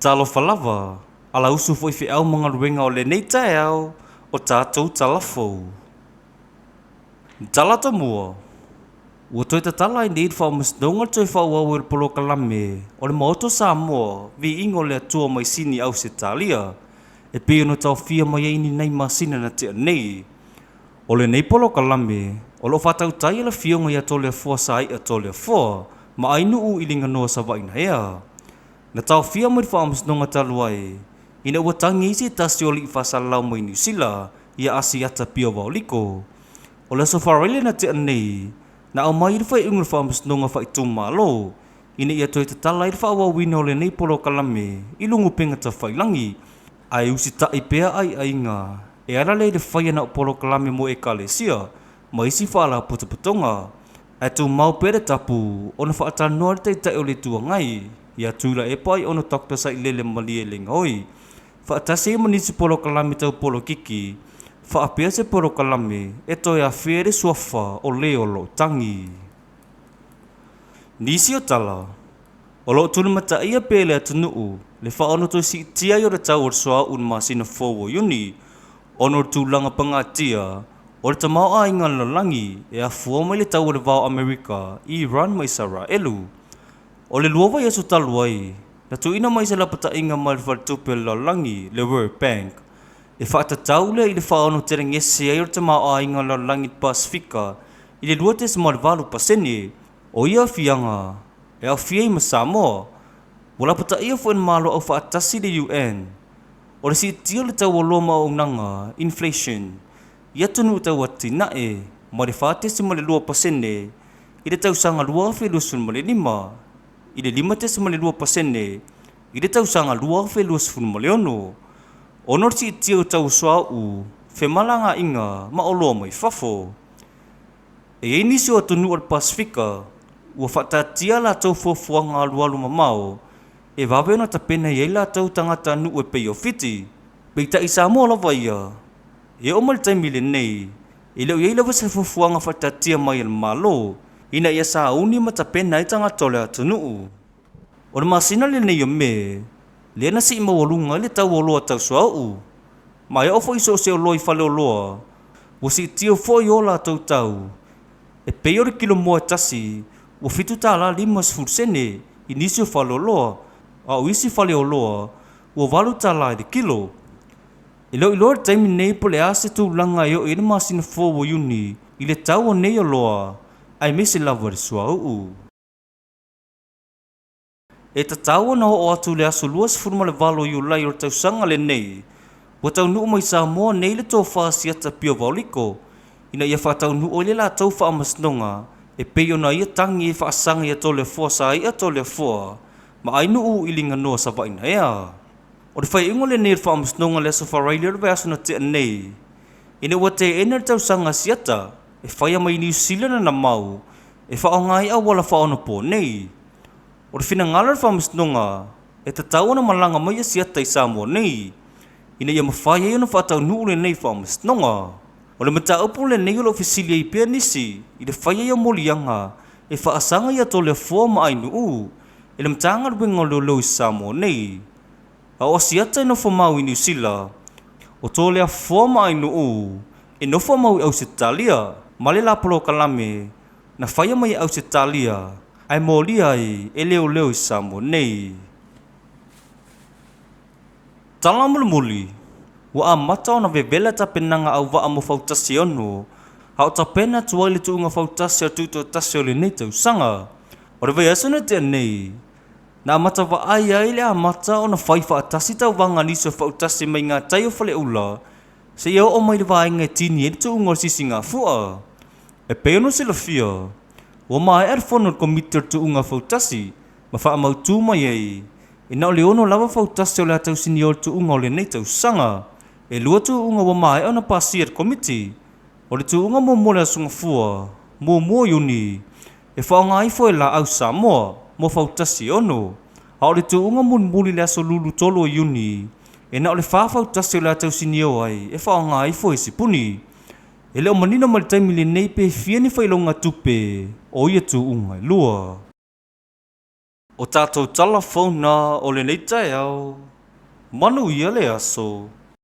Talofa lava, alausu foi feau ma galuega o lenei taeao o tatou tala fou. Tala Tomua, Ua toe tatala ai nei le Faamasinoga le toe faaauau ai o le polokalame o le Maota o Samoa, Viiga o le Atua mai Sini Ausetalia, e pei ona taofia mai ai ni nai masina na tea nei. O lenei polokalame, o lo o faatautai e le Afioga ia Toleafoa Saia Toleafoa ma Ainuu i Liganoa Savaiinaea. Na taofia mai le Faamasinoga talu ai ina ua tagi ai se tasi o alii faasalalau mai Niu Sila ia Asiata Pio Vaoliko. O le Aso Faraile na tea nei, na aumai ai le faaiuga a le Faamasinoga Faaitumalo ina ia toe tatala ai le faaauauina o lenei polokalame i luga o upega tafailagi, ae usitai pea aiaiga e ala lea i le faia na o polokalame mo Ekalesia ma isi faalapotopotoga, ae tumau pea le tapu ona faatalanoa ai le Taitai o le Itu Agai ia Tuilaepa Aiono Doctor Sailele Malielegaoi faatasi ai ma nisi polokalame tau polokiki faapea se polokalame e toe afea ai le suafa o le o lo o tagi. Nisi o tala, o lo o tulimataia pea e le atunuu le faaono toe siitia ai o le tau o le suauu i le masina fou o Iuni ona o le tulaga pagatia o le tamaoaiga o le lalolagi e afua mai le tau o le va o Amerika i Iran ma Isaraelu. O le lua vaiaso talu ai, na tuuina mai se lapataiga mai le Faletupe o le Lalolagi, le World Bank, e faatatau lea i le faaono telegese ai o le tamaoaiga o le lalolagi i le Pasefika i le 2.8%. O ia aafiaga e aofia ai ma Samoa, ua lapataia foi e le Malo Aufaatasi le UN, o le siitia o le tau o oloa ma auaunaga, inflation, i atunuu tauatiae mai le 4.2% i le tausaga 2025 i le 5.2% i le tausaga 2026, ona o le siitia o tau o suauu, femalagaaiga ma oloa mai fafo. E i ai nisi o atunuu o le Pasefika ua faataatia a latou fuafuaga alualu mamao e vave ona tapena i ai latou tagatanuu e pei o Fiti. Peitai i Samoa lava ia, e oo mai le taimi lenei, e le o i ai lava se fuafuaga faataatia mai a le Malo ina ia sauni ma tapena ai tagata o le atunuu. O le masina lenei o Me, lea na sii maualuga ai le tau o oloa tau suauu, ma e oo foi i so o se oloa i faleoloa, ua siitia foi o latou tau, e pei o le kilo moa e tasi ua $7.50 i nisi o faleoloa, a o isi faleoloa ua $8 i le kilo. E le o iloa i le taimi nei po o le a se tulaga e oo i ai le masina fou o Iuni i le tau o nei oloa, aemaise lava i le suauu. E tatau ona oo atu i le aso 28 o Iulai o le tausaga lenei, ua taunuu mai Samoa nei le tofa Asiata Pio Vaoliko ina ia faataunuu ai le latou faamasinoga e pei ona ia tagi e faasaga ia Toleafoa Saia Toleafoa ma Ainuu i Liganoa Savaiinaea. O le faaiuga lenei o le Faamasinoga i le Aso Faraile o le vaiaso na tea nei, ina ua teena le tausaga siata e faia mai Niu Sila lana mau e faaaoga ai auala faaonaponei. O le finagalo o le Faamasinoga, e tatau ona malaga mai ia siata i Samoa nei, ina ia mafai ai ona faataunuu lenei Faamasinoga. O le mataupu lenei o lo o fesili ai pea nisi i le fai ai o moliaga e faasaga ia Toleafoa ma Ainuu e le Matagaluega o Leoleo i Samoa nei. A o Asiata e nofo mau i Niu Sila, o Toleafoa ma Ainuu e nofo mau i Ausetalia ma le la polokalame na faia mai e Ausetalia ae molia ai e leoleo i Samoa nei. Tala mulimuli, ua amata ona vevela tapenaga auvaa mo fautasi e ono, a o tapena atu ai le tuuga fautasi a le tutoatasi o lenei tausaga. O le vaiaso na tea nei, na amata vaai ai le amata ona fai faatasi tauvaga a nisi o fautasi mai gatai o Faleula seia oo mai le vaega e tini ai le tuuga o le sisigafua. E pei ona silafia, ua maea le fono a le Komiti o le Tuuga Fautasi ma faamautu mai ai, e na o le ono lava fautasi o le a tausinio le tuuga o lenei tausaga. E lua tuuga ua maea ona pasia e le Komiti. O le tuuga muamua o le Aso Gafua, muamua o Iuni, e faaaoga ifo e Laau Samoa mo fautasi e ono, a o le tuuga mulimuli i le aso lulu tolu o Iuni, e na o le fa fautasi o le a tausinio ai e faaaoga ifo e Sipuni. E le o manino mai le taimi lenei pe fia ni failauga tupe o ia tuuga e lua. O tatou tala fou na o lenei taeao. Manuia le aso.